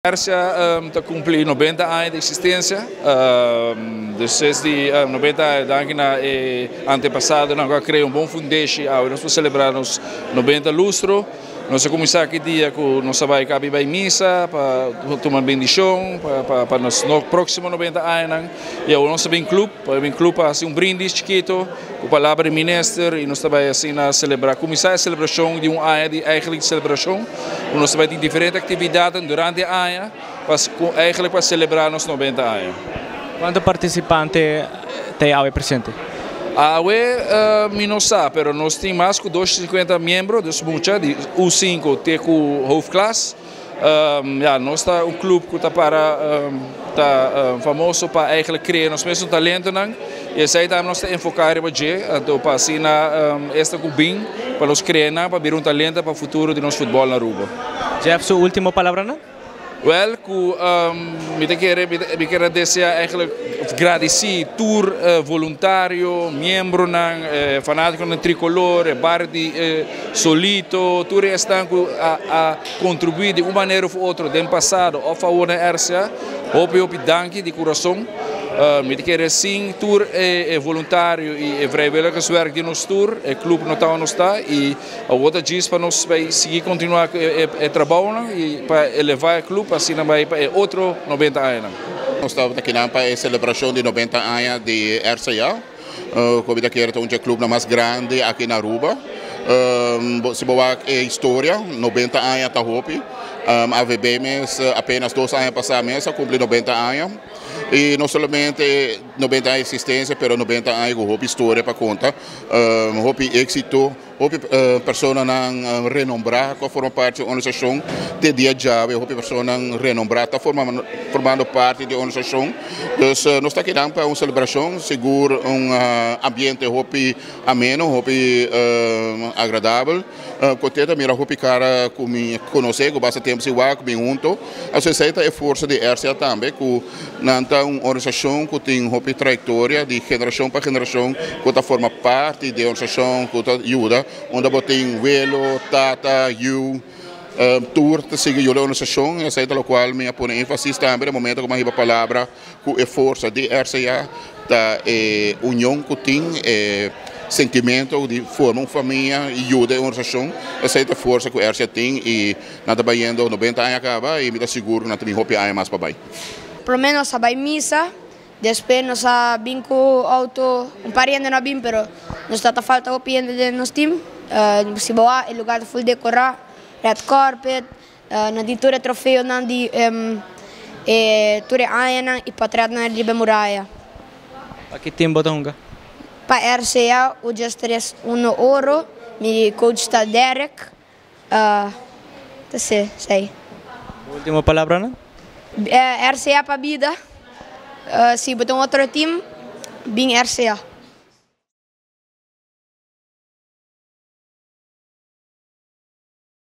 RCA ta cumpli 90 aña di existencia. Dus desde 90 aña, danki na antepasado, nos a crea un bon fundeshi. Awe nos ta celebra nos 90 lustro. Nos a cuminsa aki dia cu nos a bay cabi bay misa pa tuma bendicion pa nos proximo 90 aña. Y awor nos a bin club, pa bin club pa haci un brindis chikito, cu palabra di minister y nos tambe asina celebra, cuminsa e celebracion di un aña di eigenlijk celebracion. Nos tambe tin diferente actividad durante e aña, pa eigenlijk pa celebra nos 90 aña. Cuanto participante tin awe presente? Awe, mi no sa, pero nos tin mas cu 250 miembro, dus mucha, di U5 te cu hoofdklas. Ja, nos ta un club cu ta para ta famoso pa eigenlijk crea nos mes talento nan. Y esey tambe nos ta enfoca riba dje, anto pa asina esta cu bin pa nos crea nan pa bira un talento pa futuro di nos futbol na Aruba. Jeff, su ultimo palabra, no? Wel, cu mi kier desea, eigenlijk gradici tur voluntario, miembro nan, fanatico nan tricolor, bar di Solito, tur esnan cu a contribui di un manera of otro den pasado of awor na RCA. Hopi hopi danki di curason. Mi kier sin tur voluntario y vrijwilligerswerk di nos tur, e club no ta nos ta y awor ta djis pa nos bay sigui continua e trabou y pa eleva e club asina bay pa otro 90 aña. Nos ta aki pa e celebracion di 90 aña di RCA. Como cu ta un club mas grandi aki na Aruba. Si bo e historia, 90 aña ta hopi. AVB mes, apenas 2 aña pasa mes, a cumpli 90 aña. Y no solamente 90 aña di existencia, pero 90 aña cu hopi historia pa conta, hopi exito, hopi persona nan renombra cu forma parti di e organisacion te dia djawe, hopi persona renombra ta formando parti di e organisacion. Dus nos ta aki pa un celebracion, sigur un ambiente hopi ameno, hopi agradabel. Contento mira hopi cara cu mi conoce, cu basta tempo sin wak, bin hunto. Asina ta e forsa di RCA tambe, cu nan ta un organisacion cu tin hopi trayectoria di generacion pa generacion, cu ta forma parti di e organisacion, cu ta yuda, unda bo tin welo, tata, yiu, tur ta sigui yuda e organisacion. Esey ta locual mi a pone enfasis tambe na momento cu mi a hiba palabra, cu e forsa di RCA ta e union cu tin, e sentimento di forma un famia y yuda e organisacion. Esey ta e forsa cu RCA tin y nan ta bayendo 90 aña caba y mi ta sigur cu nan tin hopi aña mas pa bay. Prome nos a bay misa, despues nos a bin cu auto, un par hende no a bin, pero nos ta falta hopi hende den nos team. Si bo e lugar full decora, red carpet, nan tin tur trofeo nan di tur aña nan y portret nan riba muraya. Pa ki team bo ta hunga? Pa RCA, o 3 1 Oro, mi coach ta Derek. Ta esey. Ultimo palabra, no? RCA pa bida. Si bo tin otro team, bin RCA.